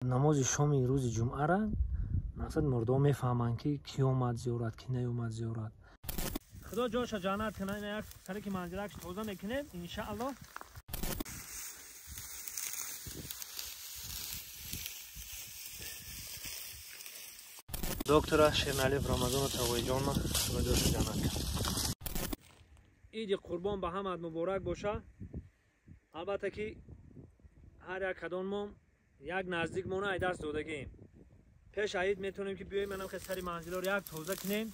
Намози шоми рӯзи ҷумъара мақсад мурдо мефаҳманд, ки ки омад зиёрат, ки наёмад зиёрат. Худо ҷоша ҷаннат кунад. Ина як саре ки манзилакш тоза мекунем, иншааллоҳ. Доктора Шерналиев Рамазону Тавоиҷонма, худо ҷоша ҷаннат кунад. Иди Қурбон ба ҳамат муборак боша. Албатта ки ҳар як кадонмо як наздик мона ай даст додагием. Пеш аид метавонем ки биёем анам хе сари манзилоро як тоза кунем,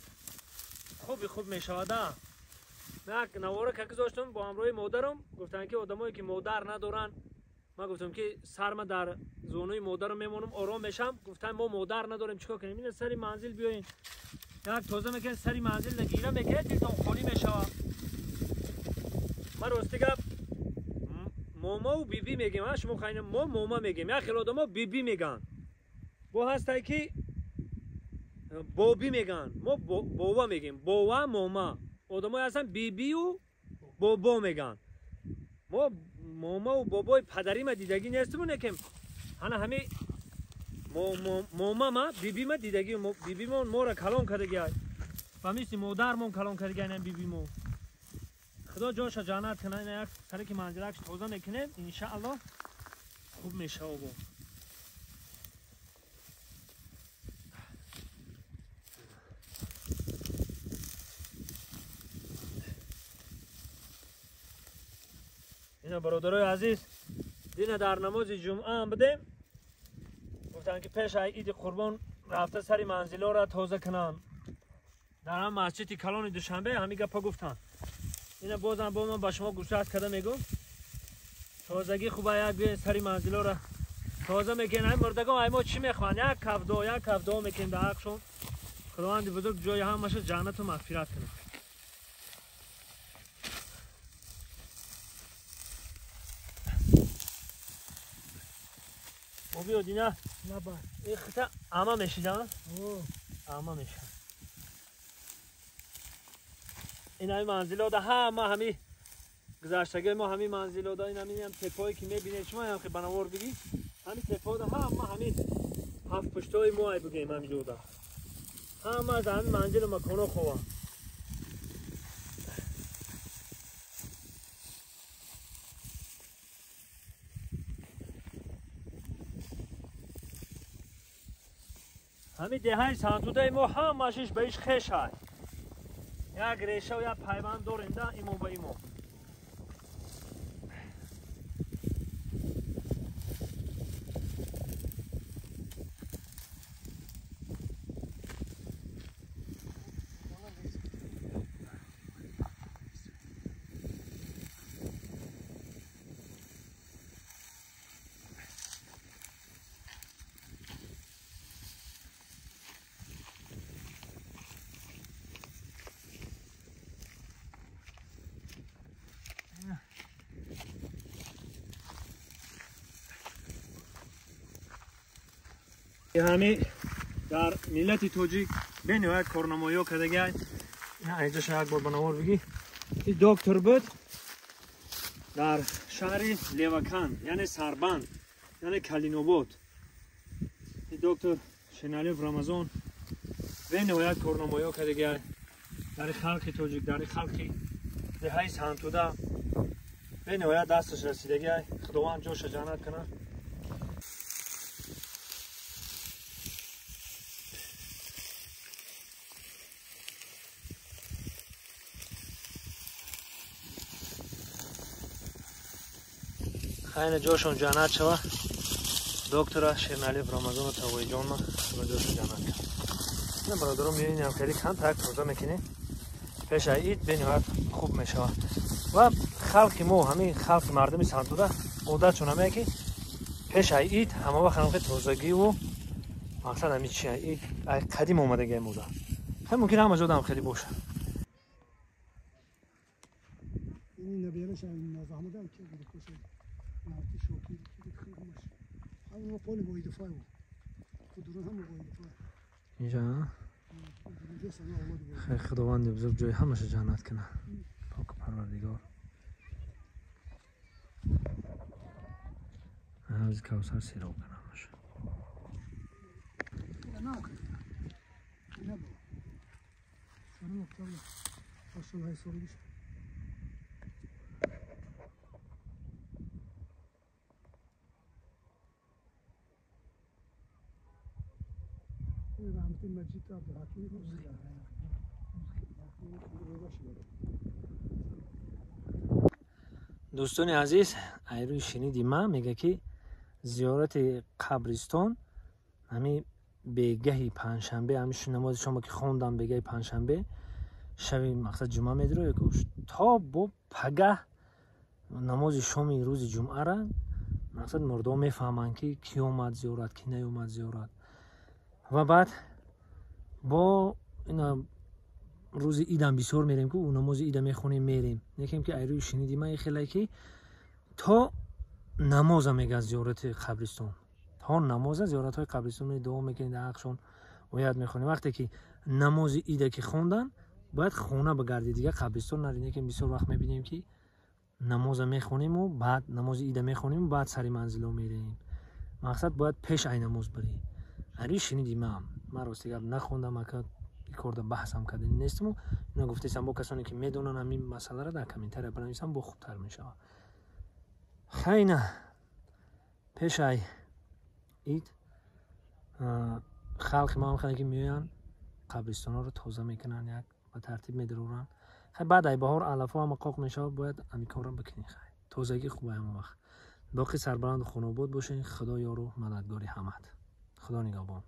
хуби хуб мешавада. Як навора ка гузоштам бо ҳамроҳи модарам, гуфтанд ки одамое ки модар надоранд, ман гуфтам ки сарма дар зонуи модарам мемонам, ором мешам. Гуфтанд мо модар надорем, чикор кунем? Ина сари манзил биёем, як тоза мекунем, сари манзил гира мекунед, дилтон холӣ мешавад. Ман рости гап момаву биби мегем, шумо хайна мо мома мегем, як хел одамо биби меган, бо ҳастай ки боби меган, мо бова мегем, бова мома. Одамое ҳастанд бибию бобо меган. Мо момаву бобои падарима дидагӣ нестиму, некем ҳана ҳами момама бибима дидагӣ, бибимон мора калон кардагиай ва мисли модармон калон кардагиай бибимо. Худо ҷоша ҷаннат кунад. Ина як саре ки манзилакш тоза мекунем, иншааллоҳ хуб мешавад. Ина бародарои азиз, дина дар намози ҷумъа ҳам будем, гуфтанд ки пеш аз иди Қурбон рафта сари манзилоро тоза кунанд. Дар ҳам масҷиди калони Душанбе ҳамин гапа гуфтанд. Ина бозам бо ман ба шумо гӯшат карда мегӯм, тозагӣ хуба, як биёен сари манзилоро тоза мекунем. Ай мурдагон ай мо чӣ мехоҳанд? Як кафдо, як кафдо мекунем дар ҳақшон. Худованди бузург ҷои ҳамаша ҷаннату мағфират кунад. Обиё дина ихта ама мешида, ама меша. Ин ҳами манзилода ҳама ҳами гузаштагиҳои мо ҳами манзилода, ин ҳамин теппое ки мебинед шумо, ҳам ки ба навор бигӣ, ҳами теппода ҳама ҳами ҳафт пуштои мо ай бигӯем, ҳами ҷода ҳама аз ҳами манзилу маконо хованд. Ҳами деҳаи Сантудаи мо ҳамашиш ба иш хешай, як решаву як пайванд дорем да имо ба имо. Ҳами дар миллати тоҷик бениҳоят корнамоиҳо кардагиай. Инҷоша як бор ба навор бигӣ. Ин доктор буд дар шаҳри Левакан, яъне Сарбанд, яъне Калинобод. Ин доктор Шеналиев Рамазон бениҳоят корнамоиҳо кардагиай дар халқи тоҷик, дар халқи деҳаи Сантуда бениҳоят дасташ расидагиай. Худованд ҷоша ҷаннат кунад. Хайна ҷошон ҷаннат шава. Доктора Шерналиев Рамазону Тавоиҷонма, худо ҷошон ҷаннат кунад. Ина бародарон мебинем хеле камтар тоза мекунем пеш аз ид, бениҳоят хуб мешавад. Ва халқи мо, ҳамин халқи мардуми Сантуда одатшон ҳамае ки пеш аз ид ҳама вақт ҳамхе тозагиву мақсад ҳамин чи ид ай қадим омадагиай мода. Хеле мумкин ҳама ҷода ҳам хеле бошад. Инҷа худованди бузург ҷои ҳамаша ҷаннат кунад. Поку Парвардигор. Ҳавзи Кавсар сероб кунад ҳамаша. نه بابا 4 اکتبر 88 سالگیش. رحمتی مجید عبدالحکیم. دوستان عزیز، ایروی شنیدی ما میگه که زیارت قبرستان همی بگهی پنجشنبه، همی نماز شما که خوندم بگهی پنجشنبه شب مقصد جمعه میدره تا با پگه نماز شام روز جمعه را مقصد مردم میفهمند که کی اومد زیارت کی نیومد زیارت. و بعد با اینا روز ایدم بسیار میریم که اون نماز ایدم میخونیم میریم. یکیم که ایروی شنیدیم من خیلی که تا نماز میگه زیارت قبرستان، تا نماز زیارت های قبرستان می دعا میکنید در حقشون آیات میخونیم. وقتی که نماز ایده که خوندن باید خونه بگردی دیگه، قبرستان نرین. که بسیار وقت میبینیم که نماز میخونیم و بعد نماز ایده میخونیم و بعد سری منزل میریم. مقصد باید پیش ای نماز بری. ایروی شنیدیم من راستی گپ نخوندم، اگه کرده بحث هم کردن نیستم و اینا گفتیسم با کسانی که میدونن همین مسئله را در کامنتر بنویسم با خوبتر میشه. خیلی پیش ای اید خلق ما هم خیلی که میان قبرستان ها رو تازه میکنن، یک به ترتیب میدرورن. خیلی بعد ای بهار علف ها هم قاق میشه، باید همین کار رو بکنی. خیلی تازگی خوبه همون وقت. باقی سربلند و خانوباد باشین. خدا یارو مددگاری همت. خدا نگهبان.